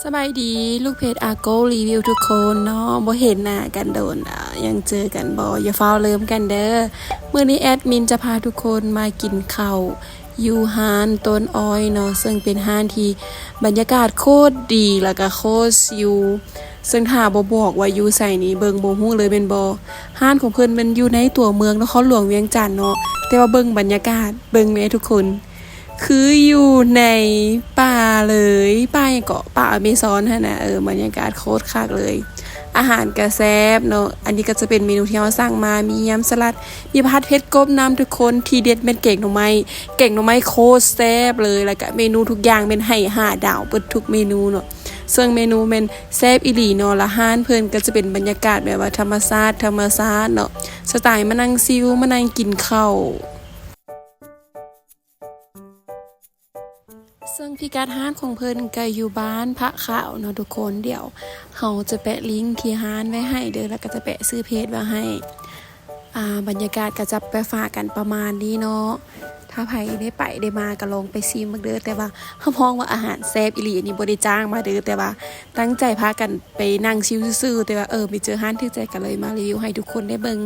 ສະບາຍດີລູກເພຈອາໂກຣີວິວທຸກຄົນເນາະ ບໍ່ເຫັນໜ້າກັນດົນ ອາ ຍັງເຈີກັນບໍ່? ຢ່າຟ້າວເລີ່ມກັນເດີ. ມື້ນີ້ແອດມິນຈະພາທຸກຄົນມາກິນເຂົ້າຢູ່ຮ້ານຕົ້ນອ້ອຍເນາະ ເຊິ່ງເປັນຮ້ານທີ່ບັນຍາກາດໂຄດດີ ແລ້ວກະໂຄດຊິວ ເຊິ່ງຖ້າບໍ່ບອກວ່າຢູ່ໃສນີ້ເບິ່ງບໍ່ຮູ້ເລີຍແມ່ນບໍ່? ຮ້ານຂອງເພິ່ນແມ່ນຢູ່ໃນຕົວເມືອງນະຄອນຫຼວງວຽງຈັນເນາະ ແຕ່ວ່າເບິ່ງບັນຍາກາດ ເບິ່ງແມ້ທຸກຄົນ ຄືຢູ່ໃນປ່າເລີຍ ປ່າຫຍັງເກາະ ປ່າອາເມຊອນຫັ້ນນະ. ເອີ ບັນຍາກາດໂຄດຄັກເລີຍ ອາຫານກະແຊບເນາະ. ອັນນີ້ກະຈະເປັນເມນູທີ່ເຮົາສັ່ງມາ ມີຍຳສະຫຼັດ ມີຜັດເຜັດກົບນຳທຸກຄົນ. ທີເດັດແມ່ນແກງໜໍ່ໄມ້ ແກງໜໍ່ໄມ້ໂຄດແຊບເລີຍ ແລ້ວກະເມນູທຸກຢ່າງແມ່ນໃຫ້ຫ້າດາວເບິດທຸກເມນູເນາະ ເຊິ່ງເມນູແມ່ນແຊບອີ່ຫຼີເນາະ. ແລ້ວຮ້ານເພິ່ນກະຈະເປັນບັນຍາກາດແບບວ່າທຳມະຊາດ ທຳມະຊາດເນາະ ສະໄຕມານັ່ງຊິວ ມານັ່ງກິນເຂົ້າ. ເຊິ່ງພິກັດຮ້ານຂອງເພິ່ນກະຢູ່ບ້ານພະຂາວເນາະທຸກຄົນ. ດຽວເຮົາຈະແປະລິ້ງທີ່ຮ້ານໄວ້ໃຫ້ເດີ ແລ້ວກະຈະແປະຊື່ເພຈໄວ້ໃຫ້. ອາ ບັນຍາກາດກະຈະໄປຝາກກັນປະມານນີ້ເນາະ. ຖ້າໃຜໄດ້ໄປໄດ້ມາກະລອງໄປຊີມເບິ່ງເດີ. ແຕ່ວ່າຮັບຮອງວ່າອາຫານແຊບອີ່ຫຼີ ອັນນີ້ບໍ່ໄດ້ຈ້າງມາເດີ ແຕ່ວ່າຕັ້ງໃຈພາກັນໄປນັ່ງຊິວຊື່ໆ ແຕ່ວ່າ ເອີ ໄປເຈີຮ້ານຖືກໃຈກະເລີຍມາຣີວິວໃຫ້ທຸກຄົນໄດ້ເບິ່ງ.